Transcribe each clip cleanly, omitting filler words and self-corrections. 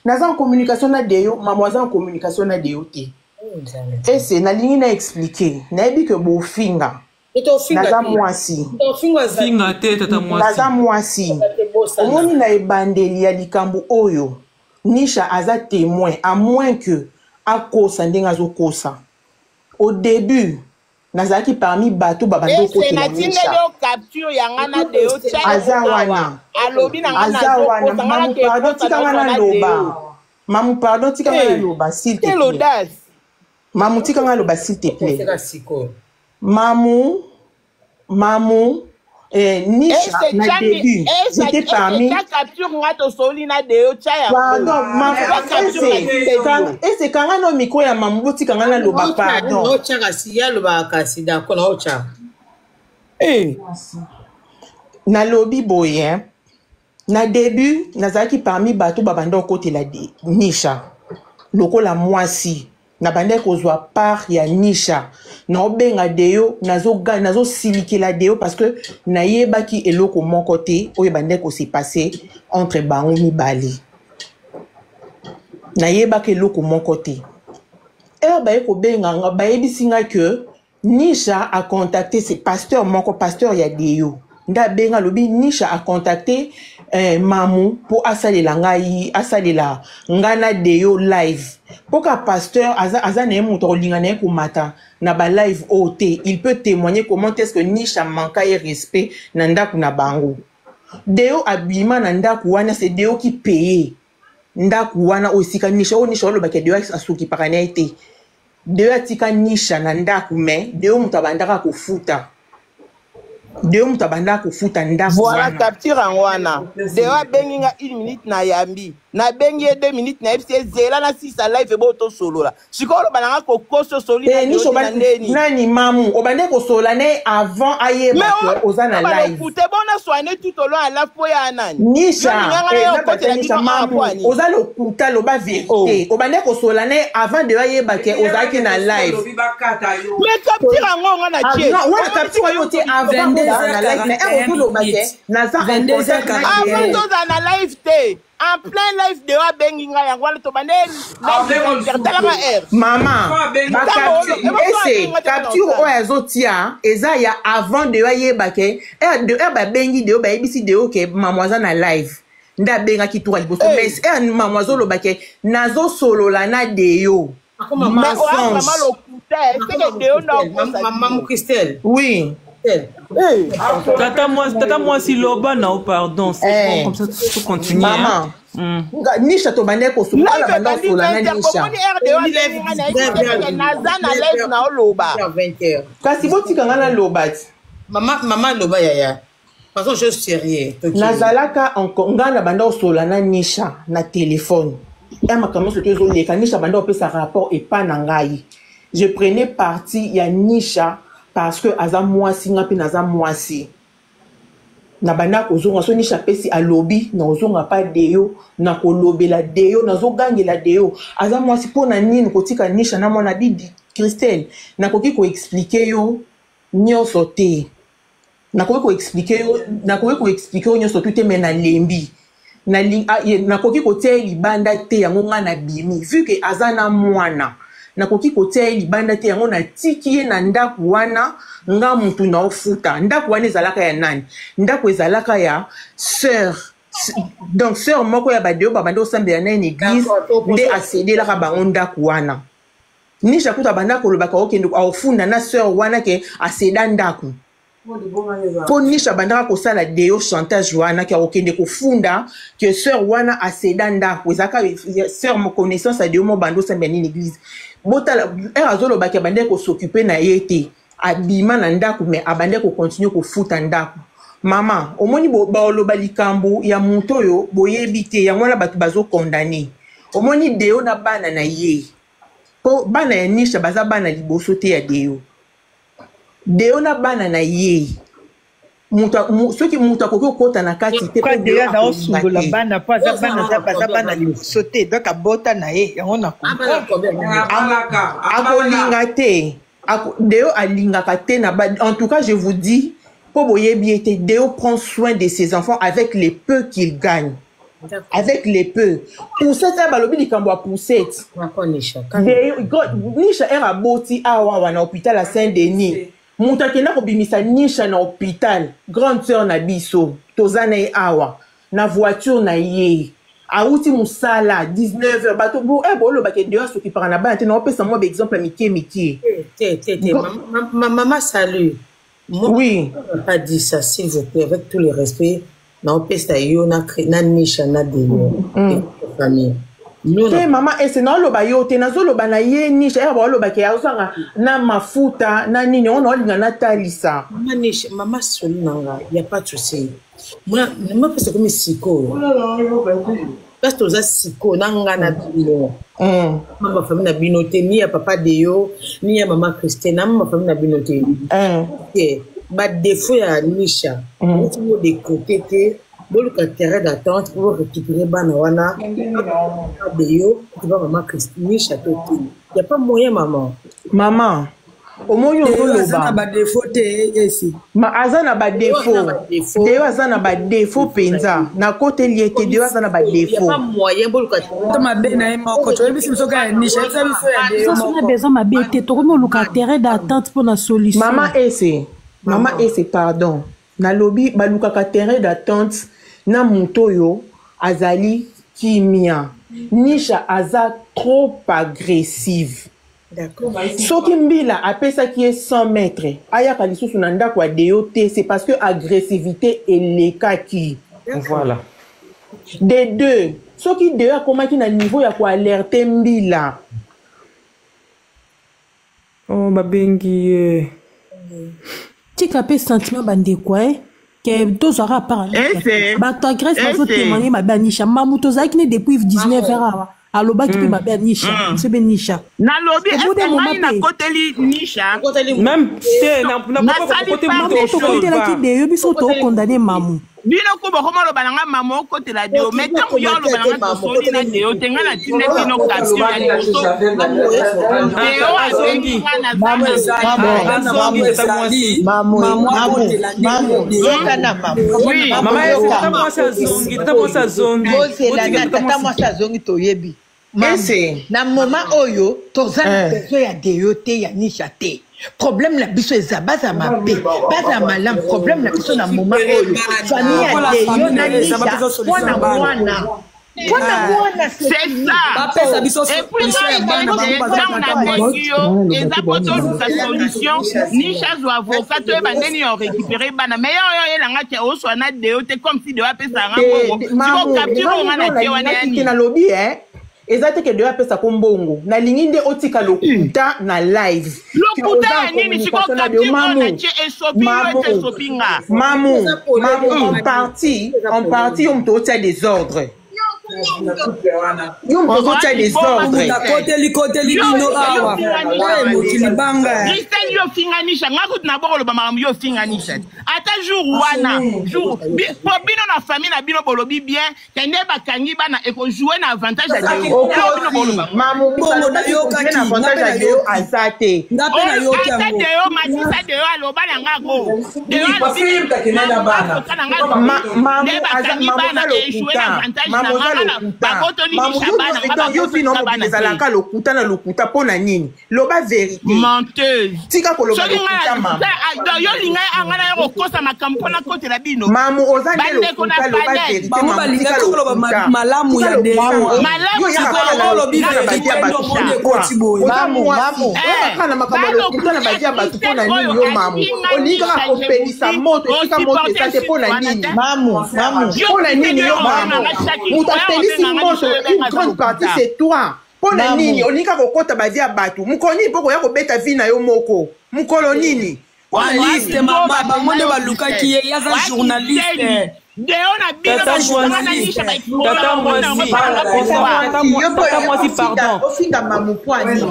Naza en communication na Deo, mamu aza en communication na Deo te. Ese nalingi na expliquer, nayebi ke bofinga. Naza mwasi. Finga te tata mwasi. Naza mwasi. Omoni na ebandeli ya likambo oyo, Nisha aza témoin, à moins que akosa ndenge azokosa. Au début, nazalaki parmi bato babandi Ese okotela natindeli Nisha. yo capture ya nga na Deo, tia Aza yango awa. wana. Alobi na nga Aza wana. nazokosa nga Mamu, nake pardon, kosa tika nga naozwa na naloba. Deo. Mamu, pardon, tika nga Hey, naloba, s'il te quelle plaît. audace. Mamu, tika nga naloba, s'il te plaît. Okoseka sikoyo. Mamu, Mamu, eh, Nisha, Ese na tia mi- début, ese j'étais ese parmi. tia capture nga tosoli na Deo, tia yango. Pardon, mamu, Tia capture ese, natindeli yo. ese kanga no micro ya mamu, botika nga naloba, pardon. Naotya kasi ye alobaka kasi d'accord, naotya. Eh. Nalobi boye, hein. Na début, nazalaki parmi bato babanda okotela Nisha lokola mwasi. Nabandaki kozwa part ya Nisha, naobenga Deo, nazosilikela Deo parce que nayebaki eloko moko te oyo ebandaki kose passer entre bango mibale. Nayebaki eloko moko te. Heure baye kobenga nga, bayebisi nga que Nisha a contacté ce pasteur moko, pasteur ya Deo. Nde abenga, alobi Nisha a contacté mamu mpo asalela ngai, asalela ngai na Deo live. Mpo ka pasteur aza na ye moto akolinga na ye komata na ba live oyo te. Il peut témoigner comment est-ce que Nisha manqua ye respect na ndako na bango. Deo abima na ndako wana, c'est Deo qui paye ndako wana oyo esika Nisha, oyo Nisha olobaki Deo asukipaka na ye te. Deo atika Nisha na ndako, mais Deo moto abandaka kofuta. Deo moto abandaka kofuta ndako Voilà, wana. capture yango wana. Deo abengi nga une minute na yambi. Nabengi ye 2 minutes, nayebisi ye zela na sisa live ebo tosolola. Sikoyo oloba na nga kokosi osoli na Eh, Deo Nisha te na ndeni. nani, mamu, obandaki kosolola na ye avant ayeba Mais ke oza na oloba live. lokute bona soine tout au long ya live mpo ya nani? Yo Nisha, linganga na eh, ye nabata okotela Nisha, bino awa mamu, mpo ani? oza lokuta, loba vérité. Oh. Obandaki kosolola na ye avant de ayeba ke ozalaki na live. Mais capture yango nga na Ah, tie. non, wana Omoni capture tika oyo yo te avant kozala na live, mais ere ozoloba ke 22h41 naza en contact na Avant Deo. tozala na live te, en plein live Deo abengi ngai, yango wana tobande live, talaka heure. Mama, Ntango ese capture oyo azotia eza ya avant Deo ayeba ke ere babengi Deo, bayebisi Deo ke mamu aza na live, nde abengaki tour ya liboso. Eh. Mais ere mamu azoloba ke nazosolola na Deo, Mais oya mensonge. vraiment lokuta, seke Deo nde akosa Mamu bino. Christelle. Oui. Christelle. Tata mwasi, tata mwasi, loba na o pardon, c'est Eh. bon comme ça tu peux continuer, hein. Mama, Nisha, tobandaki kosolola, Live banda ebandi kosolola na 20 heures, Nisha. bomoni heure Deo abengi ngai, nayebisi ye seke naza na live na oloba. 20h. Kasi botika nga naloba ti. Mama, mama loba yaya. Façon chose sérieux. Nazalaka nga na banda kosolola na Nisha na telefone ya makambo nyonso to ezoleka. Nisha banda kopesa rapport epa na ngai. Je prenais parti ya Nisha parce que aza mwasi, nga mpe naza mwasi. Na banda kozonga so Nisha apesi, alobi na kozonga pa Deo, na kolobela Deo, nazogangela Deo, aza mwasi, mpo na nini kotika Nisha na mwana bidi? Christelle, nakoki koexpliquer yo nyonso te, nakoki koexpliquer yo, nakoki koexpliquer yo nyonso tu te, me nalembi. Nakoki kotia ye libanda te, yango nga nabimi. Vu ke aza na mwana, nakoki kotia ye libanda te, yango natiki ye na ndako wana. Nga mutu naofuta ndako wana. Ezalaka ya nani? Ndako ezalaka ya sœur, donc sœur moko ya badeo babandi kosambela na ye na église, nde asedelaka bango ndako wana. Nisha kuta banda kolobaka okende aofunda na sœur wana ke aseda ndako, mpo Nisha bandaka kosala Deo chantage wana ke akokende kofunda ke sœur wana aseda ndako. Ezalaka sœur mo connaissance ya Deo mo banda osambela nini église. Botala ere azolobaki abandaki kos'occuper na ye te, abima na ndako, mais abandaki kocontinuer kofuta ndako. Mama, omoni baoloba likambo ya moto oyo boyebi te, yango wana bato bazocondamner. Omoni Deo na bana na ye, mpo bana ya Nisha baza bana liboso te ya Deo. Deo na bana na ye, soki moto akoki kokɔta na kati te. Mpo Deo aza osundola bana, mpo aza bana, baza bana liboso te, donc abota na ye yango na Akolinga te. Deo alingaka te na ba, en tout cas je vous dis, mpo boyebi ete Deo prend soin de ses enfants avec les peu qu'il gagne. Avec les peu poussette ya balobi likambo ya poussette. Nisha ere aboti awa awa na hôpital ya Saint Denis, moto akenda kobimisa Nisha na hôpital, grande sœur na biso, toza na ye awa na voiture na ye, awuti mosala 19 heures. Bato bo eh, bolobaka deo asokipaka na bana te. Naopesa mwa baexemple ya mike mike. Te, te, te. Maman, salut. Moi, Oui. on n'a pas dit ça, s'il vous plaît, avec tout le respect. Naopesa yo na na Nisha na Deno famille. Nous, te mama ese naoloba yo te, nazoloba na ye Nisha ere baolobaka azanga na mafuta na nini oyo naolinga natalisa. Mama Nisha, mama Soli nanga, y a pas de souci. Moi, moi parce que comme siko. Parce que toza siko na nga na bino. Mama famille na bino te, ni ya papa Deo, ni ya mama Christine, na mama famille na bino te. Te, ba défaut ya Nisha. Otingo de côté te, boluka terrain d'attente pour récupérer bana wana. Papa Deo, tu vas mama Christine, Nisha to te. Y a pas moyen, maman. Mama, omoni aza na ozoloba badefo te esi. Ma aza na badefo. Aza na badefo. Deo aza na badefo mpenza, nakoteli ye te, Deo aza na Y a badefo. pas moyen boluka To mabe na ye moko, toyebisi biso kaka ya Nisha, yebisa biso ya Deo Toza sona moko. besoin mabe te, tokomi oluka terrain d'attente mpona solution. Mama ese, mama ese, pardon, nalobi balukaka terrain d'attente na moto oyo azali kimia. Nisha aza trop agressive. D'accord. Soki mbila apesaki ye 100 mètres, ayaka lisusu na ndako ya Deo te, c'est parce que agressivité elekaki. Voilà. De deux, soki Deo akomaki na niveau ya koalerte mbila. Oh, babengi ye. Tika mpe sentiment bandeko e ke tozwaka apart. Ese. Bato ya Grèce Ese. bazotémoigne mabe ya Nisha. Mamu tozalaki ne depuis 19 heures awa, alobaki mpe mabe ya Nisha, biso mpe Nisha. Nalobi Au bout d'un ese moment ngai mpe nakoteli Nisha. Même te na na Nasali kote pas moto des choses. Tokotelaki Deyo, biso tokondane mamu. Bino ko bokoma loba na nga mama okotela Deo, mais ntango yo oloba na nga tosoli na Deo te, nga natinde bino capture ya liboso Deo abengi nga na Mamu, za mamu, Azongi, tata mwasi. mamu, Mamu mamu, akotela mamu, nde yoka na mamu. Oui. Mamu, Mama yoka. tata mwasi azongi, tata mwasi azongi. Bozela Botika na tata tata mwasi. mwasi azongi, toyebi. Mamu, Ese. na moment oyo toza na Eh. besoin ya Deo te, ya Nisha te. Problème na biso eza baza mabe, baza malamu. Problème na biso na moment oyo, famille ya Lokola Deo famille na na ye eza, Nisha, bapesa solution mpona ya bana. mwana, mpona mwana, c'est C'est fini. ça. Bapesa biso Et puis solution ya ngai bana bango, baza ntango na kati ya nabengi yo, eza po toluka solution, Nisha azwa avocat, toyeba ndeni ya récupérer bana. Mais yo oyo oyelanga ke oswa na Deo te, comme si Deo apesanga mbongo. Te, Siko mamu, capture oyo nga ngai na tie wana ya nalingaki te. nini? Nalobi e eza te ke Deo apesako mbongo, nalingi nde otika lokuta na live. Ke Lokuta oza ya en nini? Siko communication na Deo. capture oyo Mamu, na tie esopi yo mamu, ete esopi nga. Mamu, Eza polele, mamu, en mama. partie, Eza en polele. partie yo moto otia désordre, yo moto ozotia désordre. Moto akoteli koteli bino awa oyo mokili banga. Christelle, yo finganisha nga kutu na bokoloba makambo, yo finganisha te. Ata jour wana, jour po bino na famille na bino bolobi bien kende bakangi bana ekojoue na avantage ya Deo. Yo bino Okosi boloba. mamu, Bongo nayokaki, na avantage nga ya mpe Deo nayoki. aza te. Nga mpe nayoki Ata yango. Deo matisa, Deo aloba na nga ko Deo Parce que ye moto akende na bana. avocat na nga Mamu nde aza bakangi mamu bana aza ejoue na lokuta. avantage na Mamu nga oza nga na lokuta. bakotoli Mamu Nisha yo bana nga donc yo tino bakotolisa mokili bana te. ezalaka lokuta na lokuta. Mpo na nini? Loba vérité. Menteuse. Tika koloba Soki lokuta, nga mamu. donc yo linga anga na yo kokosa makambo mpona kotela bino. Mamu, oza nde Bandeko na lokuta, loba panel. vérité. Bango Mamu, tika balingaki koloba lokuta. malamu Tika ya Deo. lokuta. Malamu Yo oyaka sikoyo kaka na olobi lokuta na vérité badia nde bato. omoni Pourquoi? ekoti boye. Oza Mamu, mwasi, mamu. oyaka kaka na makambo ya lokuta na badia bato mpo na nini? Yo mamu, olingi kaka kopelisa moto esika moto eza te, mpo na nini? Mamu, mamu. Mpo na nini yo mamu, moto apelisi moto, une grande partie c'est toi, mpo na Mamu. nini olingi kaka kokota bavie ya bato? Mokolo nini mpo koya kobeta vie na yo moko? Mokolo nini? Mpo na nini? Journaliste mama, bango nde balukaki ye, ye aza journaliste. Deo na bino Tata basukanga na mwasi. Nisha. Tata mwasi. Tata Tata mwasi, pardon. Ofinga mamu po ani?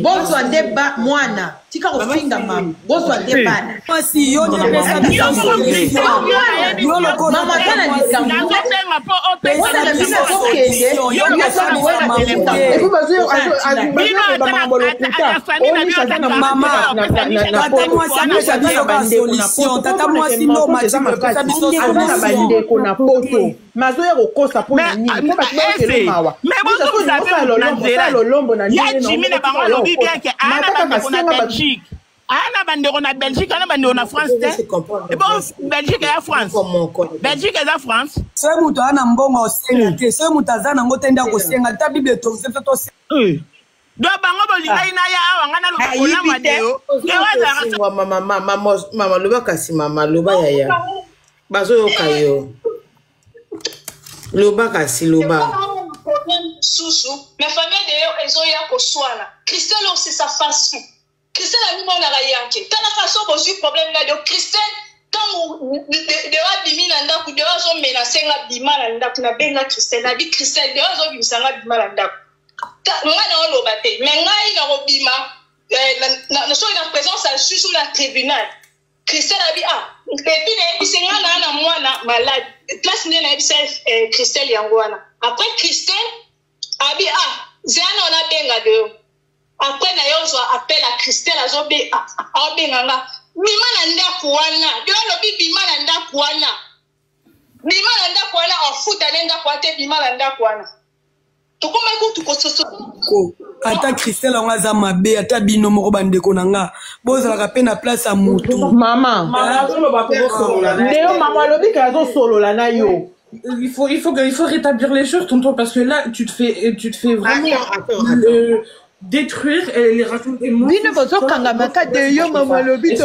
Bozwa nde ba mwana. Tika kofinga mama. Bozwa nde bana. Mwasi yo nde pesa biso solution. Yo lokola Mama aza na likambo. Nazobenga mpo Pesa opesa biso biso solution. Yo lokola mama te. Et puis Bino bazoyeba makambo ata- lokuta ata famille na bino onisha aza na ata Mama, na tata mwasi apesa biso ka solution. Tata mwasi ndo matibo epesa biso aza na solution. bandeko na poto mais azoya kokosa mpo na nini mpo bato bayokelo mawa mais bozongisa mpe na nzela lolombo na ya jimi na bango alobi bien ke aa na bandeko na Belgique, aa na bandeko na Belgique, aa na bandeko na France te. Ebo Belgique eya France, Belgique eza France. Soki moto aza na mbongo akosenga te, soki moto aza nango te nde akosenga. Ta Bible autorise biso tosenga. Donc bango bolingai na ya awa, ngai naloba Ayibi kolamu te. deo deo azalaka Osengwa mama mama mama, loba kasi mama, loba yaya, bazoyoka yo, loba kasi, loba. Problème mosusu, mais famille de yo ezoya koswana. Christelle oyo, c'est sa façon. Christelle amimonaka yanke. Talaka so bozwi problème na deo Christelle, ntango deo abimi na ndako, deo azomenacer nga bima na ndako. Nabenga Christelle, nabi Christelle, deo azobimisa nga bima na ndako. Nga na oloba te, mais ngai nakobima soki na présence ya juge ou na tribunal. Christelle abi ah, et puis nayebisi nga na mwana malade, place nde nayebisa Christelle yango wana. Après Christelle abi ah, zela na nabenga deo. Après na ye ozwa appel ya Christelle, aobenga nga bima na ndako wana. Deo alobi bima na ndako wana, bima na ndako wana, ofuta nde ndako wana te, bima na ndako wana. Tokomaki kutu kososo. Ko ata Christelle yango aza mabe, ata bino moko bandeko na nga bozalaka mpe na place ya motu. Mama. Mama azoloba kosolola na ye. Ndeo mama alobi ke azosolola na yo. Il faut rétablir les choses, tonton, parce que là, tu te fais vraiment Attends, attends, attends. Détruire et les raconter. Bino bozokangamaka de yo mama alobi.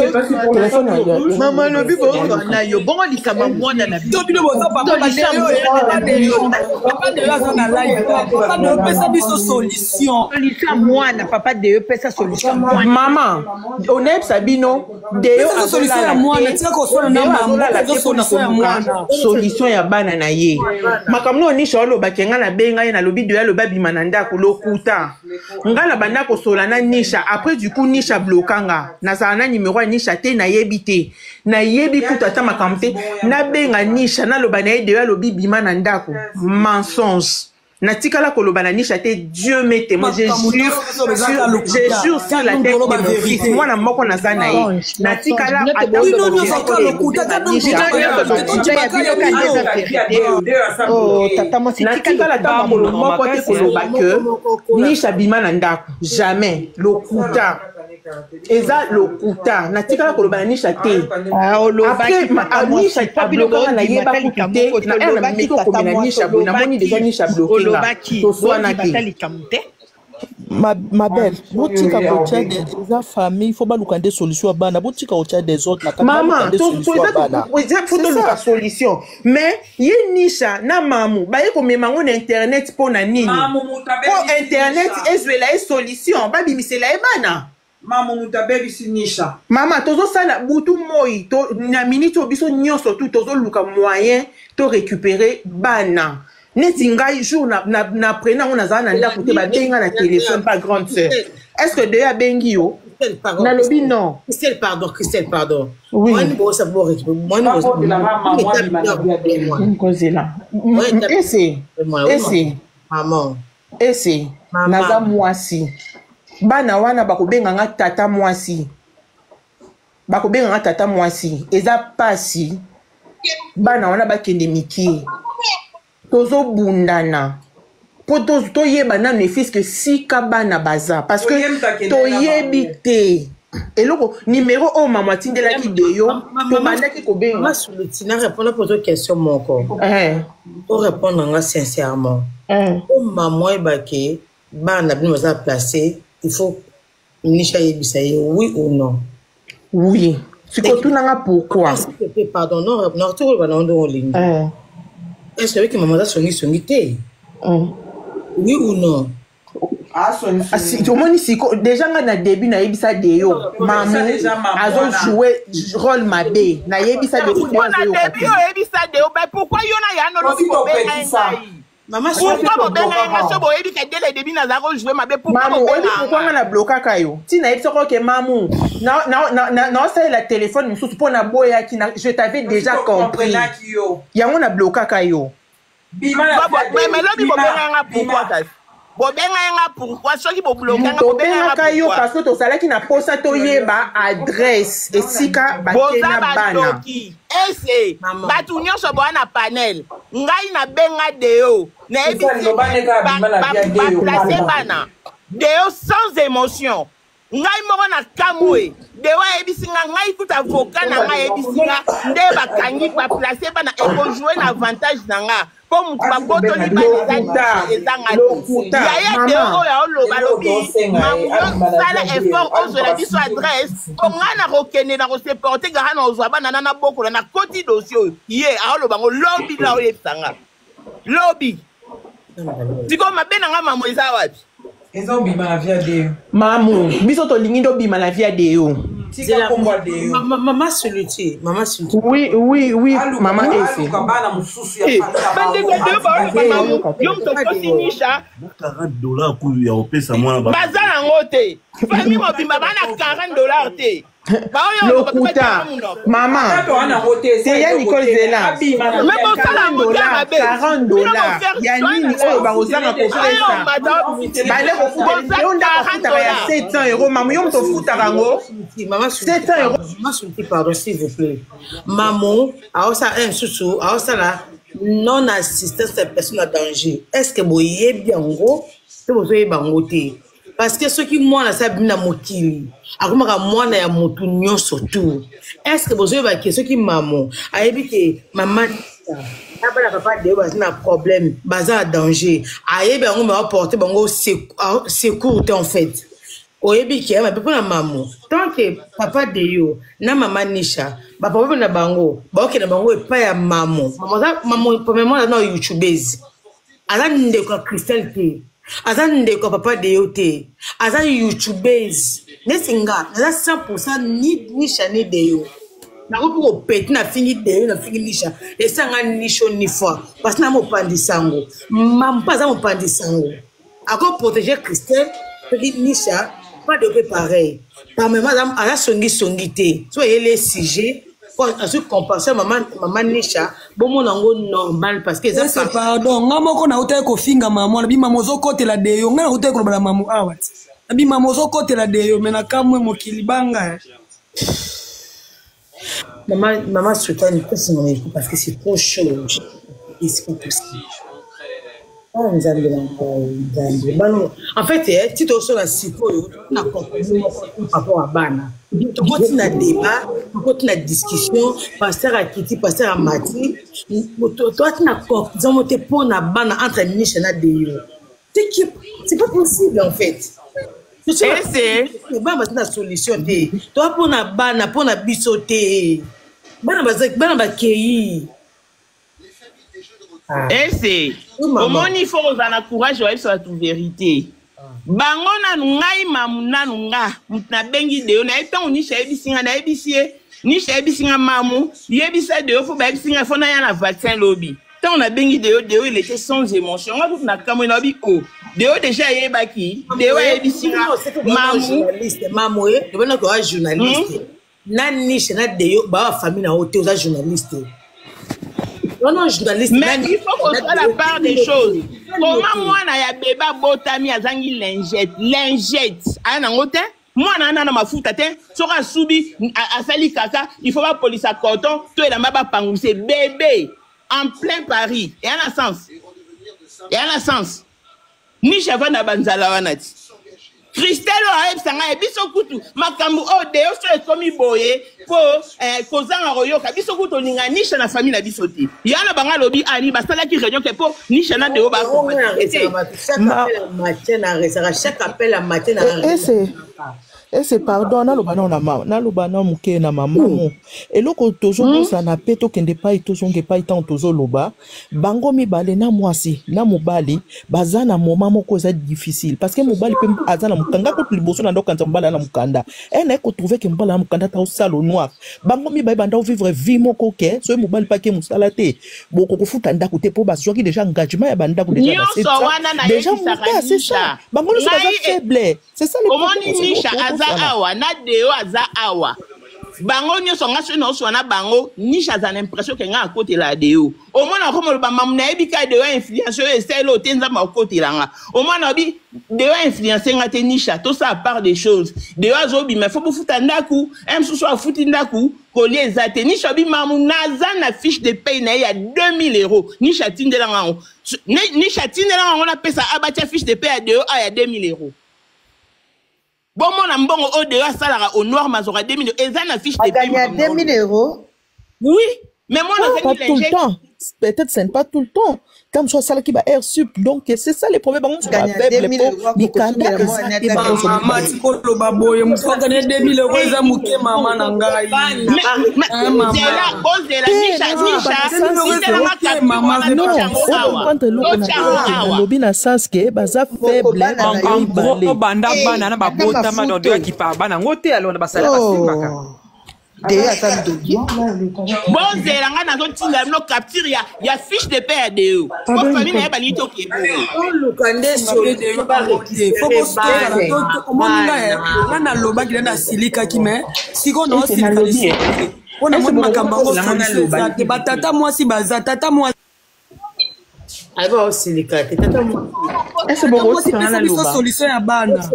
Mama alobi bozwa na yo bongo likambo mwana na To bino boza papa Badeyo, papa Deyo aza na live. Papa Deyo, pesa biso solution. Solution mwana, papa Deyo, pesa solution mwana. Mama, onayebisa bino Deyo Pesa solution ya mwana, tika koswana na mama, pesa solution ya mwana. Solution ya bana na ye. Makambo no Nisha olobaki, ngai nabenga ye, nalobi Deyo alobi abima na ndako, lokuta. Ngai na banda kosola na Nisha, après du coup Nisha bloka nga. Nazala na numero ya Nisha te, nayebi te, nayebi kutu ata makambo te. Nabenga Nisha, naloba na ye Deyo alobi bima na ndako, mensonge. Natikala koloba na Nisha te. Dieu m'est témoin, je jure, je jure sur la tête de mon fils, mwana moko naza na ye, natikala ata Bino nyonso ka lokuta, ta Tata mwasi. Natikala ata mokolo moko te koloba ke Nisha bima na ndako, jamais. Lokuta, eza lokuta. Natikala koloba na Nisha te. Après Nisha ablokanga, nayeba kutu te. Na ere nameki kokomela Nisha boye, namoni déjà Nisha bloquer nga, toswana te. Ma belle, botika kotia eza famille, faut baluka nde solution ya bana. Botika kotia des autres na kati. Mama, faut toluka solution, mais ye Nisha na mamu baye komema yango na internet mpo na nini? Mpo internet ezwela ye solution, babimisela ye bana. Mamu moto abebisi Nisha. Mama, tozosala butu moi to, na miniti oyo biso nyonso tu tozoluka moyen to récupérer bana. Neti ngai, jour na, na, na prena yango, nazala na ndako te, babenga na téléphone pa grande sœur: est ce que Deyo abengi yo? Nalobi non. Christelle, pardon, Christelle, pardon. Oui. Moi, kozela ese ese. Maman. Ese naza mwasi, bana wana bakobenga nga tata mwasi, bakobenga nga tata mwasi. Eza pasi, bana wana bakende mike. Tozobundana mpo toyeba nanu efiske sika bana baza, parce que toyebi te eloko. Numero oyo mama atindelaki Deyo, tobandaki kobenga. Mama Suluti, na répondre pour toi question moko. O répondre nga sincèrement. O mama oyebake bana bino baza placé, il faut Nisha yebisa ye, oui ou non? Oui. Sikoyo tunanga pourquoi. S'il te plaît, pardon, non, non, tokoloba na ndongo olingi. Est ce que oyebiki mama aza songisongi te? Oui ou non? Omoni siko déjà nga na début nayebisa Deyo mamu azojoue rôle mabe. Nayebisa Deyo. Début oyebisa Deyo, mais pourquoi yo na ya nolobi kobenga ngai? Pourquoi bobenga nga so boyebi ke dès le début nazala kojouer mabe? Pourquoi Mamu, oyebi bobenga pourquoi nga nga? na blokaka yo? Ntina yebi soko ke mamu naosalela telefone mosusu mpo naboyaki je t'avais déjà compris. Yango na blokaka yo. Mais lobi bobenga nga pourquoi? Kasi bobenga nga pourquoi? Soki bobloka nga, bobenga nga Tobengaka yo pourquoi? parce que tozalaki na posa toyeba adresse esika Boza bakena bana. bandoki. Ese bato nyonso boya na panel, ngai nabenga Deo, nayebisi baplace bana. Deo sans émotion, ngai moko na kamwe. Deo ayebisi nga, ngai kuta avocat na ngai ayebisi nga nde bakangi baplace bana, ekojouer na avantage na nga mpo motu babotoli bana Lokuta. ezanga te. Lokuta. Yaya Mama. Deo oyo aoloba, alobi mamu, yo sala effort ozwela biso adresse mpo ngai na kokende na koseporte gara na ozwa bana na nabokola nakoti dossier oyo. Ye aoloba ngo lobi na oyebisa nga lobi. Sikoyo mabe na nga mamo eza wapi? Ezobima na via Deo. Mamu, biso tolingi nde obima na via Deo. Tika kombo ya Deo. Mama Soluti, mama Soluti. Oui, mama Ese. Aluka bana mosusu ya famille na Bandeko bango. Deo baoloba mamu, yo moto okosi Nisha. 40 $ kuyu ya kopesa mwana. Baza nango te, famille mobimba bana 40 $ te. Lokuta, mama teya Nicole Zela. Me bosala yango te mabe. 40 $ ya nini oyo bakozanga kopesa? Bale kofuta yo ndako afutaka ya 700 euro. Mamu, yo moto ofutaka yango 700 euro. Mama Soluti, pardon, s'il vous plaît. Mamo aosala un susu, aosala non assistance ya personne en danger. Est ce que boyebi yango to bozoyeba yango te? Parce que soki mwana asi abimi na mokili, akomaka mwana ya motu nyonso tu. Est ce que bozoyeba ke soki mamo ayebi ke mama na bana papa Deo baza na problème, baza na danger, ayebi yango, me aporte bango secours te? En fait, oyebi ke mabe mpona mamo, tant que papa Deyo na mama Nisha baproblème na bango, baokende bango epai ya mamo. Mamo premièrement aza na youtubeuse, aza ndeko ya Christelle te, aza ndeko ya papa Deyo te, aza youtubeuse neti nga. Naza 100 ni Nisha ni Deyo. Nakoki kopeti, nafingi Deyo, nafingi Nisha, esanga ni chaud ni froid, parce na mopanzi sango. Mamo mpe aza mopanzi sango, akoprotéger Christelle. Soki Nisha pas de mpe pareil, pamema aza songisongi te. So eyeli sujet azwi compassion mama, mama Nisha, bomona yango normal parce que eza Ese pardon, nga moko nautaki kofinga mama, nabi mama ozokotela Deyo. Ngai nautaki koloba na mamu awa ti, nabi mama ozokotela Deyo, me nakamwe mokili banga. Mama, mama Sultane, pesi na micro parce que c'est trop chaud et c'est pas possible. Oh Nzambe na ngai, Nzambe bano. En fait, ti tosola sikoyo na compromis moko par rapport à bana, tokoti na débat, tokoti na discussion, pasteur akiti, pasteur amati, toati na conclusion mo te mpo na bana entre Nisha na Deyo. C'est pas possible en fait. Ese. Bana baza na solution te. Toa mpona bana, mpona biso te. Bana bana bakei. Ese omoni, fo kozala na courage, oyebisa bato vérité. Bango nanu, ngai mamu nanu, nga motu nabengi Deo, nayebi ntango Nisha ayebisi nga, nayebisi ye. Nisha ayebisi nga, mamu yebisa Deo fo bayebisi nga fo naya na vaccin lobi. Ntango nabengi Deo, Deo il était sans émotion. Nga kutu nakamwe, nayebi o Deo déjà ayebaki. Deo ayebisi nga mamu. Journaliste mamu e lobana oza journaliste na Nisha na Deyo baa famille na yo te. Oza journaliste wana, journaliste. Mais il faut qu'on soit la part des choses. Comment mwana ya bebe abotami azangi lingette? Lingette aya nango te. Mwana wana na mafuta te, soki asubi, asali kaka, il faut bapolisa coton to elamba bapanguse bébé en plein Paris. Eya na sens, eya na sens. Nisha avanda banzala wana ti Christelle oyo ayebisa ngai, biso kutu makambo oyo Deo so ekomi boye mpo kozanga koyoka. Biso kutu tolinga Nisha na famille na biso te. Ya na bango alobi ani basalaki réunion ke mpo Nisha na Deo. Chaque appel à matin na resaka, chaque appel à matin na. Ese. Ese pardon, naloba nao na mama, naloba nao moke na mama mo. Eloko tozobosana pe tokende epai tozonga epai ntango tozoloba, bango mibale na mwasi na mobali baza na moment moko eza difficile parce que mobali pe aza na mokanda kutu liboso na ndokanisa mobali aza na mokanda. E naye kotrouve ke mobali aza na mokanda ata osala au noir. Bango mibale banda vivre vie moko ke soki mobali pe ake mosala te, boko kofuta ndako te po bazwaki dejà engagement ya ba ndako dejà ba Nyonso 700 wana dejà nayebisaka moka c'est ça. Nisha. Bango nyonso baza Ngai e- faible. C'est ça le problème omoni c'est Nisha eloko aza tokosala. awa na Deo aza awa bango nyonso nga soki naoswa na bango Nisha aza na impression ke nga akotela Deo omona akoma oloba mamu nayebi ka Deo influence oyo esali oyo te nzambe akotela nga omona obi Deo influence nga te Nisha tosala part des choses Deo azobima fo bofuta ndaku un mosusu afuti ndaku kolia eza te Nisha obi mamu naza na fiche de paye na ye ya 2000 euros Nisha atindela nga yango Nisha atindela nga yango napesa abatia fiche de paye ya Deo a ya 2000 euros bomona mbongo oyo Deo asalaka au noir mazwaka 2000 eza na fiche de paye aganya 2000 euros. Oui, mais moi Non, pas nazangi tout le lingette. temps. Peut-être ce n'est pas tout le temps. Comme soit ça qui va air sup. Donc c'est ça les problèmes. Bango Aganya ba faible 2000 po euros mikanda akokosumbela eza mwana te ata bango mama mibale. tikoloba boye moto akani 2000 euros eza moke mama na ngai Mais Eh, mama zela bozela Te Nisha nazoloba Nisha na sens 2000 euros eza tindelanga moke capture mama wana c'est non totia yango pas awa okomprendre eloko na totia yango te awa nalobi na sens ke baza moko faible bana En, na bango yo en gros, mibale. banda Eh, bana na ata babotama donc mafuta doyaki pa bana yango te alors na basala basimbaka. oh Deo aza ndoki. Bozela nga nazotinda bino capture ya, ya fiche de paie ya Deo po Pardon, famille na Nicole. ye balingi tokende Toluka nde mabe solution deyo yango te fo barécupere bositozala bana omoni ngai bana. nga nalobaki na nasilikaki me sikoyo Ese naosilika nalobi lisusu eh. te mpo Ese namoni makambo yango bokokoselanga solution naloba eza te batata mwasi baza tata mwasi Ayeba osilika te tata mwasi. Ese tata mwasi bokokoselanga pesa biso naloba. solution ya bana pesa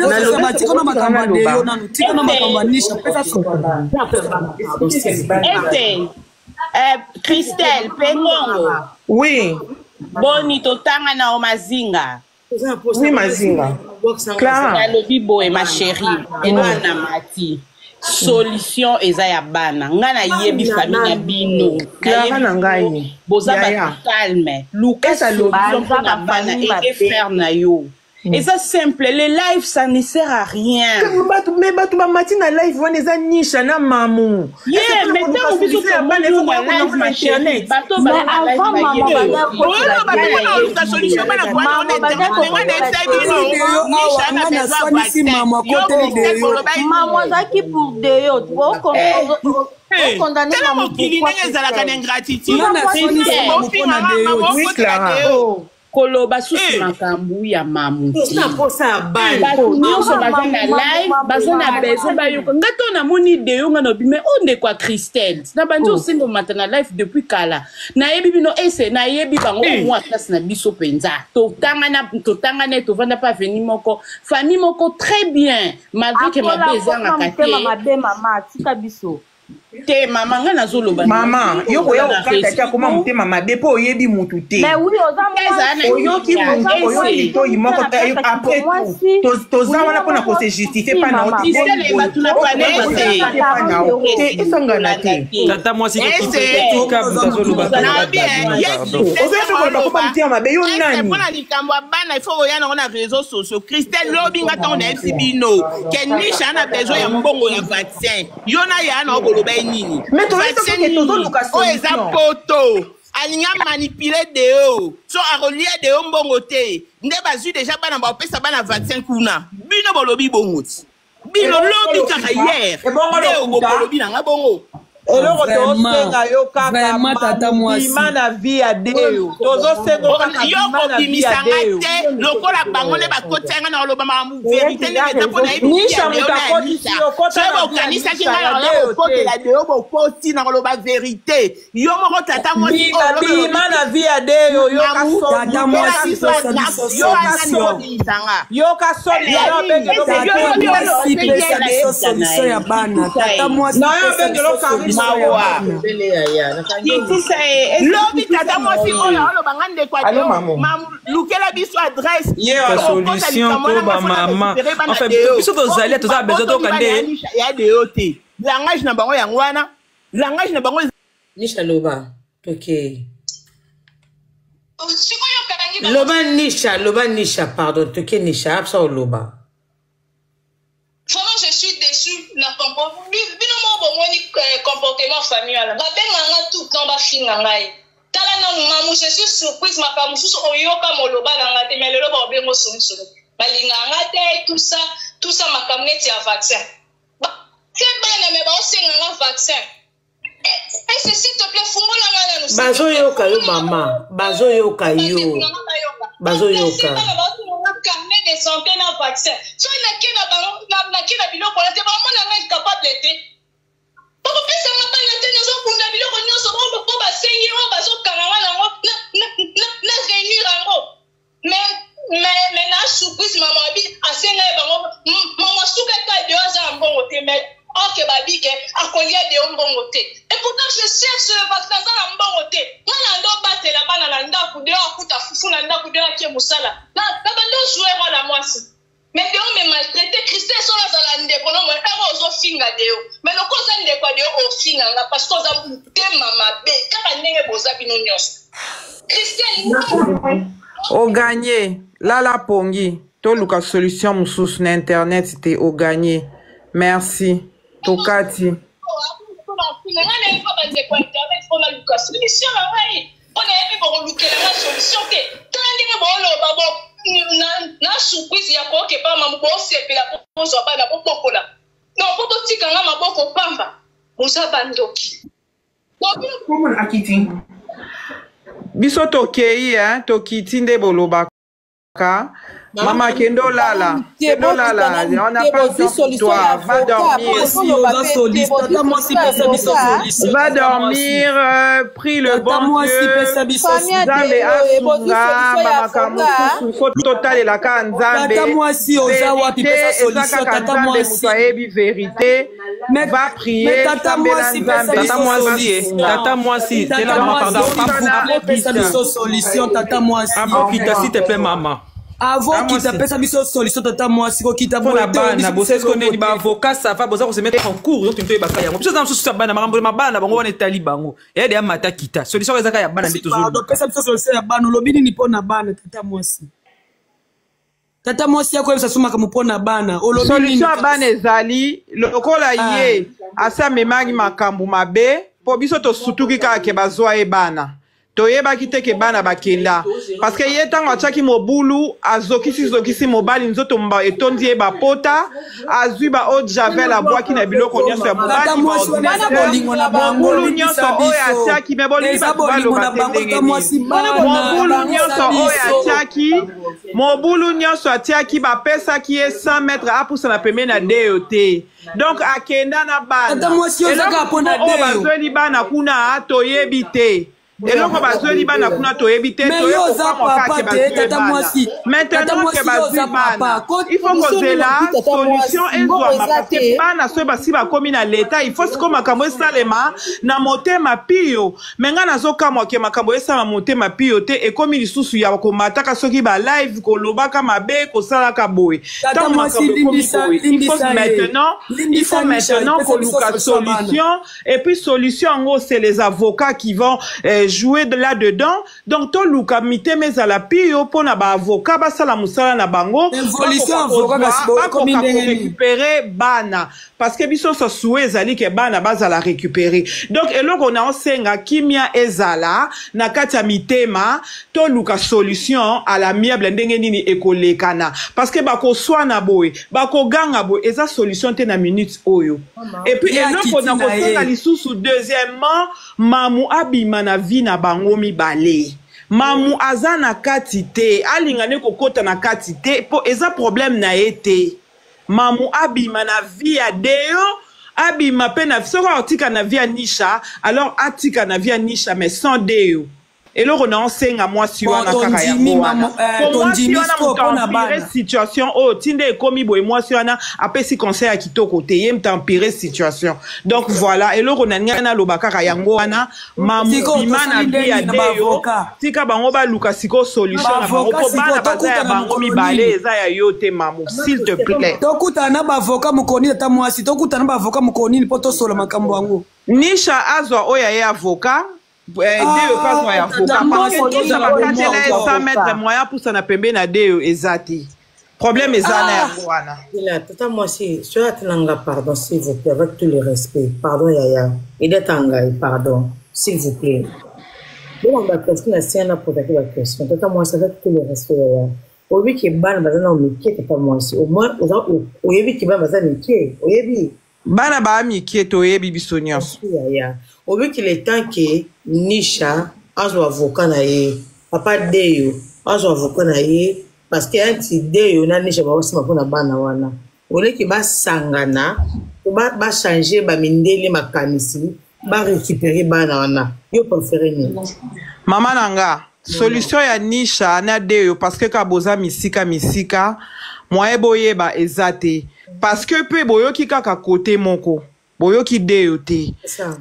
Nalobi solution ese batika na bokokoselanga makambo ya naloba. deyo nanu tika na makambo ya nisha pesa solution ese Christelle Pengongo Oui, boni totanga na o mazinga oui Mazinga. Clara. nalobi boye ma chérie eloko na mati solution eza ya bana nga nayebi Bana famille na nanu. bino Clara nayebi na bino ngai. boza bato Yaya. calme luka Ese alobi. solution Baza mpona bana bafamille ede mabe. frère na yo eza simple le live ça ne sert à rien Bato me bato bamati na live wana eza nisha na mamu. Ese ye mpona mais koluka ntango biso solution ya bana tomoni ifo yo koya na kolongo live na ma chérie internet. bato Mais baza na live avant mama bayebi banda yo kokotela oyoloba mpe mpona deyo koluka solution bana kowana mama ona banda internet me nga kokotela nayebisa deyo bino deyo awa nisha na nga besoin naswanisi vaccin mama yo akoteli Christelle deyo boloba mamu nini azalaki pour deyo okondane tala mamu mokili pourquoi ndenge ezalaka na Christelle ingratitude nga naswanisi Christelle mamu mpo na bofinganga deyo mama Oui okotela Clara. deo koloba susu makambo ya mamu Toza na te posa ya bana. bato nyonso mama baza mamu na mamu live mamu baza na mamu besoin bayoka nga to namoni deyo nga na obime oyo ndeko ya Christelle na bandi osenga omata na live depuis kala nayebi bino ese nayebi bango omwa classe na biso mpenza totangana totangana tovanda mpe aveni moko famille moko très bien malgré ke akola mabe akoma ezangaka motema te mabe mama atika biso te mama nga nazoloba Mama, yo oza koya na kokata te akoma raison motema mabe mpo oyebi mutu te. Mais oui oza ezala na mwasi Oyoki kimia mutu oza oyoki mwasi ese litoi ozo moko mona te place ya après tout kibomwasi toza wana moninga mpona moko kose justifie si mpa na yo mama te boni Christelle boye bato na okoya pane kose ese justifie mpa na 40 yo te euros esangana kolanda te. te Tata mwasi ese tika moto oza motu azoloba mabe toloba nabi bino ye pardon. Christelle Ozoya ntango mpe koloba koma aloba motema mabe yo ese nani? mpona likambo ya bana ifo koya nango na réseau sociaux Christelle lobi nga ntango nayebisi bino ke Nisha na besoin ya mbongo ya vaccin yo na ya na okoloba ye nini Mais toyebi vaccin soki ke nini tozoluka oyo eza solution. poto alingi amanipule deo so akolia deo mbongo te nde bazwi deja bana baopesa bana vaccin kuna bino bolobi bongo ti bino Ebongo lobi kaka lokuta, hier ebongo nde lokuta. bolobi nanga bongo Eloko vraiment tozosenga yo kaka vraiment tata mamu mwasi bima na vie ya Deo. Tozosenga yo kaka yo bima na vie ya kobimisa nga Deo. te lokola bango nde bakotisa nga na koloba makambo verité ndenge eza mpo nayebi vie Nisha ya deo moto na ya akotisi Nisha yo kota soki na vie ya bokanisaki Nisha nga ya na Deo te. kokotela deo bokoti na koloba verité yo moko tata mwasi Bima oyo lobi olobi bima na vie ya Deo yoka mamu soni tata lukela mwasi biso pesa na biso yo wana nde solution obimisa nga yoka soni ya nayo nini obengelo ese yo tata lobi oyo mwasi oseki pesa ye na biso ye solution ya bana kitisa tata ye mwasi nayo pesa obengelo biso Karine solution ya mawa bana kitisa ye lobi tata mwasi oyo aloba nga ndeko ya Alo deo mamu. mamu lukela biso adresse ye Ka wana tokokota solution likambo to wana nga fona bamama récupere bana enfin deo biso tozali toza besoin babotoli toyoka bana ya nde Nisha ya deo te langage na bango yango wana langage na bango Nisha loba tokei. Sikoyo okangi bango Loba Nisha, loba Nisha, pardon, toke Nisha, absa oloba. Vraiment, je suis na bino moko bomoni comportement famille wana. Babenga nga tout le temps, bafinga ngai. Tala nanu mamu, je suis surprise, makambo mosusu oyoka moloba na nga te, mais lelo baobengo sonisoni, balingaka nga te, tout ça tout ça, makambo neti ya vaccin te bana me baosenga nga vaccin. Ese, s'il te plaît, fungola nga nanu. Bazoyoka yo mama, bazoyoka yo, bazoyoka. Carnet de santé na vaccin, soki nake na bango, nake na biloko wana te, bamona nga incapable te, bakopesa nga bana te. Nazobunda biloko nyonso po basengi oyo bazokanga nga nango na réunir yango. Mais na surprise, mama abi asenga ye bango, mama suka eka Deo aza na mbongo te, mais ok, babi ke akolia Deo mbongo te. Et pourtant je cherche le vaccin, aza na mbongo te. Nga na ndo batela bana na ndako, Deo akuta fufu na ndako, Deo akie mosala na bando jouer wana mwasi. Mais Deo me maltraité. Christelle, soki azala ndeko no moye ere ozofinga Deo, mais loko oza ndeko ya Deo, ofinga nga parce que oza motema mabe kaka ndenge boza bino nyonso. Christelle. Oganye lala pongi, toluka solution mosusu na internet te. Oganye, merci, tokati. Nga nayebi pa bandeko ya internet mpo naluka solution na ngai, mpo nayebi bokolukela nga solution te. Tala ndenge booloba bo na surprise ya kookepa mamu, boosepela bozwa bana bobokola non, mpo botika nga maboko pamba, boza bandoki. Akiti. Biso tokei, eh, tokiti nde bolobaka. Mama, kende olala, kende olala, on n'a pas le temps pour toi, va dormir. Va dormir, prie le bon Dieu, Nzambe asunga bamakambo mosusu, fo totalelaka Nzambe. Tata mwasi, oza wapi? Vérité Pesa eza solution. kaka Tata Nzambe mwasi. moto ayebi vérité. Va prier, Mais tata sambela mwasi, pesa Nzambe. biso Tata mwasi, eh. solution. Tata mwasi, Tata tela mama, mwasi, pardon. pesa biso solution, tata mwasi. Avant kita, s'il te plaît, mama. Avant kita, pesa biso solution, tata mwasi, kokita mpona boye te, bana biso bosesi eloko koneni te. Baavocat, ça va, boza kose mettre en cours, donc toyebaka yango. Biso eza mosusu ya bana, makambo mabala na bango wana etali bango, eyede ya mata kita, solution eza kaka ya bana nde Pardon, tozoluka. pesa biso solution ya bana. Olobi nini mpo na bana, tata mwasi? Tata mwasi, akoyebisa so makambo mpo na bana, olobi nini? Solution ya bana ezali lokola ye asi amemaki makambo mabe, mpo biso tosutuki kaka ke bazwa ye bana, toyebaki te ke bana bakenda, parce que ye ntango atiaki mobulu, azokisi-zokisi mobali, nzoto etondi ye bapota, azwi ba eau de javel, abwaki na biloko nyonso ya Tata mobali, mwasi, wana eza bolingo na bango. mobulu Limbisa nyonso oyo biso. atiaki. Me bolingi Eza bato bolingo baloba na te bango, ndenge tata mwasi, nini? bana Mobulu bangisa nyonso oyo biso. atiaki, mobulu nyonso atiaki, bapesaki ye 100 mètre apusana pembeni na Deo te, donc akenda na bana. Tata mwasi, oyo eza kaka mpo na Eloko oyo Deo. bazweli bana kuna toyebi te, eloko bazweli bana kuna toyebi te. Mais yo oza papa te, tata mwasi. Tata Maintenant mwasi, ke yo bazwi oza bana, papa. il faut kozela solution ezwama, parce que bana soki basi bakomi na leta, il faut sikoyo makambo esalema na motema pio. Me ngai nazokamwa ke makambo esalema motema pio te, ekomi lisusu ya komataka soki balive, kolobaka mabe, kosalaka boye. Tata Ntango mwasi, makambo ekomi limbisa, boye, il faut limbisa ye. maintenant, il faut Limbisa Nisha, maintenant pesa biso koluka solution ya bana. solution. Et puis solution yango, c'est les avocats qui vont jouer de là-dedans. Donc toluka mitema ezala pio mpona baavocat basala mosala na bango. Évolution Bakoka avocat, kasi boye ekomi bakoka ndenge nini? korécupérer bana, parce que biso nyonso souhait ezali ke bana bazala récupéré. Donc eloko na osenga, kimia ezala na kati ya mitema, toluka solution à l'amiable, ndenge nini ekolekana, parce que bakoswana boye, bakoganga boye, eza solution te na minute oyo. Et puis Ye eloko akiti na na kosenga ye. lisusu, deuxièmement, mamu abima na vie na bango mibale. Mamu aza na kati te, alinga nde kokɔta na kati te, mpo eza problème na ye te. Mamu abima na vie ya Deo, abima mpe na soki atika na vie ya Nisha, alors atika na vie ya Nisha, mais sans Deo. Eloko na osenga mwasi Bon, wana kaka tondimi yango wana, mamo, po mwasi tondimi wana sikoyo moto mpo na empire bana. situation oyo ntinda ekomi boye. Mwasi wana apesi conseil ya kitoko te, ye moto empire situation. Donc voilà, eloko na ngai naloba kaka yango wana. Mamu, Sikoyo bima na tosali vie ya ndenge na Deo, baavocat? tika bango baluka sikoyo solution na bango, Baavocat mpo sikoyo bana baza ya tokutana bango mokolo mibale, nini? eza ya yo te, mamu, s'il te plaît. Tokutana na baavocat mokolo nini, tata mwasi? Tokutana na baavocat mokolo nini mpo tosola makambo yango? Nisha azwa oyo aye avocat, Deo mpe azwa ya Ah, tata avocat, parce mwasi, que Nisha tozala bakatela ye bomoko. 100 mètre, moyen apusana pembeni na Deo eza te. Problème eza na yango wana. Ila, tata mwasi, soki atinanga pardon, s'il vous plaît, avec tout le respect, pardon yaya, edata ngai, pardon, s'il vous plaît. Bon, ba question na sien na potaki ba question. Tata mwasi, avec tout le respect yaya. Oyebi ke bana baza na mike tata mwasi, au moins oza oyebi ke bana baza mike, oyebi. Bana ba mike toyebi biso nyonso. Yaya, oyebi ke le temps ke Nisha azwa avocat na ye, papa Deyo azwa avocat na ye parce que anti Deyo na Nisha baosima mpona bana wana. Oleki basangana po ba changer ba mindele makanisi ba récupérer bana wana. Yo préféré nini? Mama na nga, solution ya Nisha na Deyo parce que ka boza misika misika, moyen boyeba eza te. Parce que pe boyoki kaka côté moko. Boyoki Deyo te.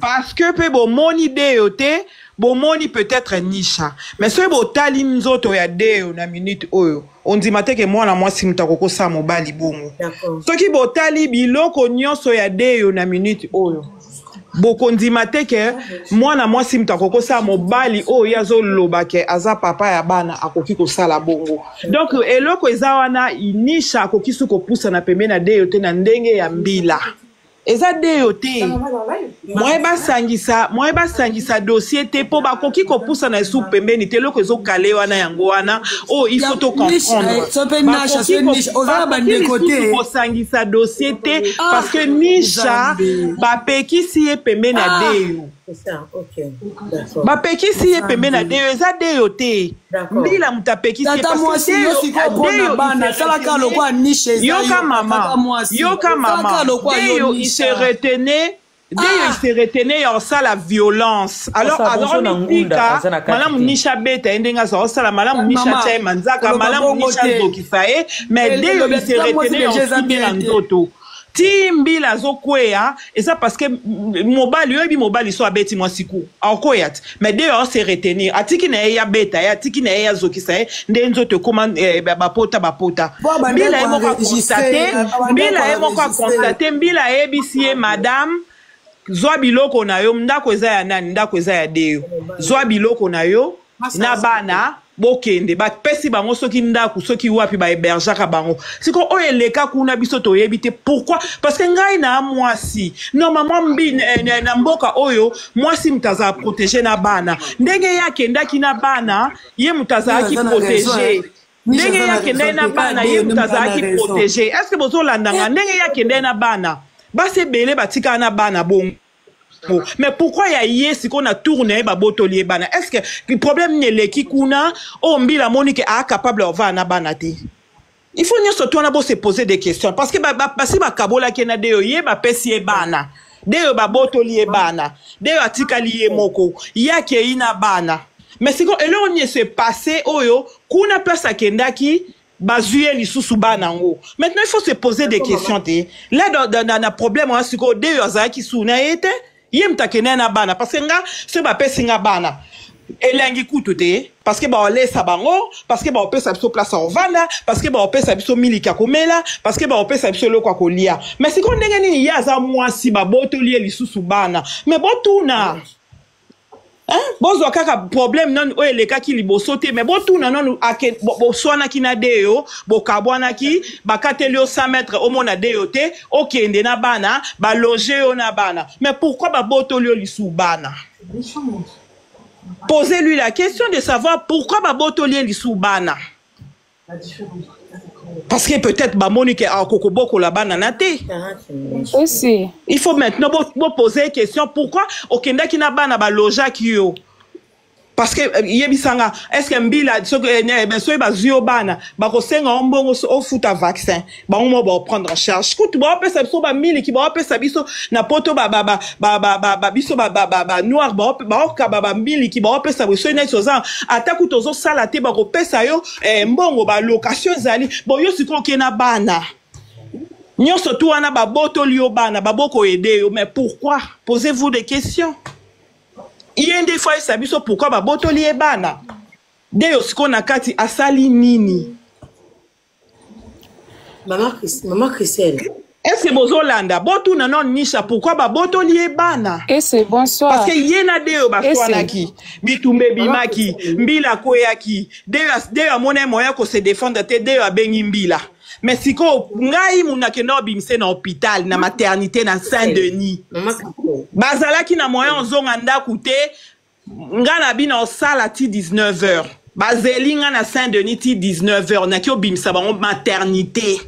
Parce que pe bomoni Deyo te, bomoni peut-être Nisha. Mais soki botali nzoto ya Deyo na minute oyo, ondima te ke mwana mwasi moto akoki kosala mobali bongo. Soki botali biloko nyonso ya Deyo na minute oyo, bokondima te ke mwana mwasi moto akoki kosala mobali oyo ye azoloba ke aza papa ya bana akoki kosala bongo. Donc eloko eza wana, Nisha akoki su kopusana pembeni na Deyo te na ndenge ya mbila. Eza Deyo te. Moyen basangisa, moyen basangisa dossier te po bakoki kopusana esu pembeni te. Eloko ezokale wana yango wana oyo il faut to comprendre. So pe Nasha, so Nisha, oza na bandeko te. Bakoki kosangisa dossier te parce que Nisha bapekisi ye pembeni ya Deyo. Bapekisi ye pembeni ya Deyo, eza Deyo te. Mbila moto apekisi ye Tata mwasi yo sikoyo mpona bana salaka lokola Nisha eza yoka yo, mama tata mwasi. yoka mama Salaka lokola yo Deyo il Nisha. se retenait Deyo il se retenait ya osala violence alors Osala bonso na ngunda, azomitika aza na kati malamu te. Nisha abeta ye ndenge aza osala malamu Nisha Mama, atia ye manzaka koloba malamu bongo Nisha te. azokisa ye mais El- Deyo elobi il se tata mwasi retenait ya deja eza osimbi na bien te. nzoto ti mbila azokweya eza parce que mobali oyebi mobali so abeti mwasi ku akoya te mais Deyo aose retenir atiki na ye ya beta ye atiki na ye ya zokisa ye nde nzoto ekoma eh, bapota bapota Po abandaki mbila ye moko koenregistre, akonstate abandaki mbila ye moko koenregistre. akonstate mbila ayebisi ye madame zwa biloko na yo ndako eza ya nani ndako eza ya Deyo zwa biloko na yo na bana bokende bapesi bango soki ndako soki wapi bahébergeaka bango siko oyo eleka kuna biso toyebi te pourquoi parce que ngai na mwasi normalement mbi na, na mboka oyo mwasi moto azala protégé na bana ndenge ye akendaki na bana ye moto azalaki Aza na raison, protégé eh. Nisha ndenge aza ye na akendaki raison na te, bana kaka ye Deyo moto nde moto aza na azalaki raison. protégé est ce que bozolanda nga ndenge ye akendaki na bana basi ebele batikala na bana bongo mais pourquoi ya ye sikoyo na tour na ye babotoli ye bana est ce que problème nini eleki kuna oyo mbila amoni ke aa capable ya ovanda na bana te il faut nyonso to wana bose poser des questions parce que basi bakabolaki ye na Deyo ye bapesi ye bana Deyo babotoli ye bana Deyo atikali ye moko ye akei na bana mais sikoyo eloko nini ese passe oyo kuna place akendaki bazwi ye lisusu bana yango maintenant il faut se poser des questions te là dans na problème wana sikoyo Deyo azalaki su na ye te ye moto akendaki na bana parce que nga soki bapesi nga bana elengi kutu te parce que baolesa bango parce que baopesa biso place ya kovanda parce que baopesa biso miliki ya komela parce que baopesa biso eloko ya kolia mais sikoyo ndenge nini ye aza mwasi babotoli ye lisusu bana mais botuna Hein? bozwa kaka problème nanu oyo elekaki liboso te mais botuna nanu boswanaki na Deyo bokabwanaki bakateli yo 100 mètre omona Deyo te okende na bana baloge yo na bana mais pourquoi babotoli yo lisusu bana posez-lui la question de savoir pourquoi babotoli ye lisusu bana parce que peut-être bamoni ke akokobokola bana na te Aussi. il faut maintenant bo poser question pourquoi okendaki na bana balojaki yo parce que yebisanga est ce que mbila soki soki bazwi yo bana bakosenga yo mbongo ofuta vaccin bango mo baoprendre en charge kutu baopesa biso bamiliki baopesa biso na poto biso banoir baokaba bamiliki baopesa boye soki neti oza ata kutu ozosala te bakopesa yo mbongo balocation ezali bon yo sikoyo oke na bana nyonso tu wana babotoli yo bana baboko aider yo mais pourquoi posez-vous des questions ye nde fo ayesa biso pourquoi babotoli ye bana nde yo sikoyo na kati asali nini Mama Christelle. Est-ce que bozolanda botuna non Nisha pourquoi babotoli ye bana Ese, bonsoir. parce que ye na Deyo baswanaki bitumba ebimaki mbila akweyaki Deyo amoni moya kose défendre te Deyo abengi mbila Mais sikoyo ngai mundu nakenda obimise na hôpital na maternité na Saint Denis, bazalaki na moyen ozonga ndako te. Nga na bino osala ti 19 heures, bazeli nga na Saint Denis ti 19 heures, naki obimisa bango maternité.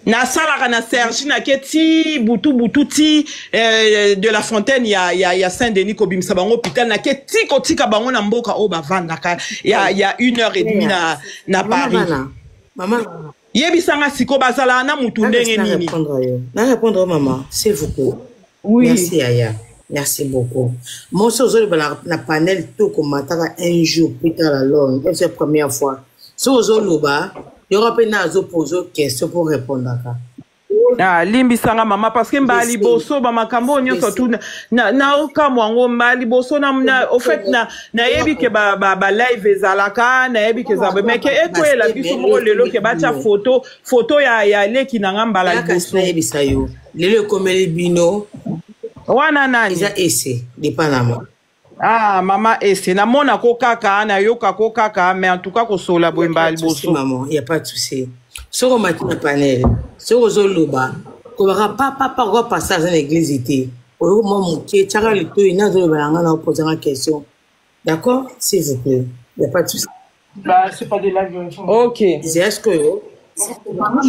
Nasalaka na Sergi, nake ti butu butu ti de la Fontaine ya Saint Denis kobimisa bango hôpital, nake ti kotika bango na mboka oyo bavandaka ya 1h30 na Paris. Mama. Yebisanga siko, bazalaka na mutu ndenge nini? Na répondre, mama, s'il vous plaît. Oui. Merci yaya, merci beaucoup. Moso ozoloba na panel to komataka un jour plus tard la longue, c'est la première fois so ozoloba yoko mpe na azopose question mpo répondaka. Ah, limbisanga mama, parce que mbala liboso bamakambo oyo nyonso tu naokamwa yango mbala liboso na au fait na nayebi ke ba live ezalaka, nayebi ke ezala, mais ke ekweyela biso moko lelo ke batya photo ya leki na nga mbala liboso. Nayebisa yo, lelo ekomeli bino. Wana nani? Eza ese depanama. Ah, mama ese, namonako kaka, nayokako kaka, mais en tout cas kosola boye mbala liboso. Maman, y a pas de souci. Soki omati na panel, soki ozoloba, kobaka papapa koka pasteur aza na église te. Oyoki mwa moke, tiaka litoi nazoloba na ngai, na opozanga question, d'accord? S'il vous plaît, y a pas de souci. Bah, c'est pas des lives. Ok. Est-ce que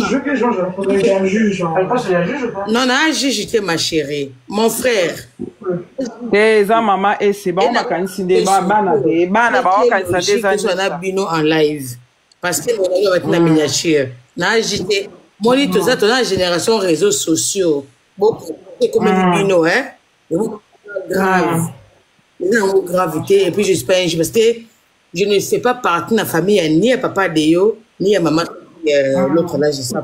Je veux que genre, je répondrai un juge. Genre. Elle passe la juge ou pas? Non, na juge te, ma chérie, mon frère. Te, eza mama ese, bango bakanisi nde bana te, bana baokanisa nde eza. Na bino en live, parce que bozali bati na miniature na agite moni, toza na génération réseaux sociaux, ekomeli bino hein, grave, eza yango gravité. Et puis je suis pas un juge, parce que je ne fais pas partie de la famille ni ya papa Deyo ni ya maman, l'autre là, je sais.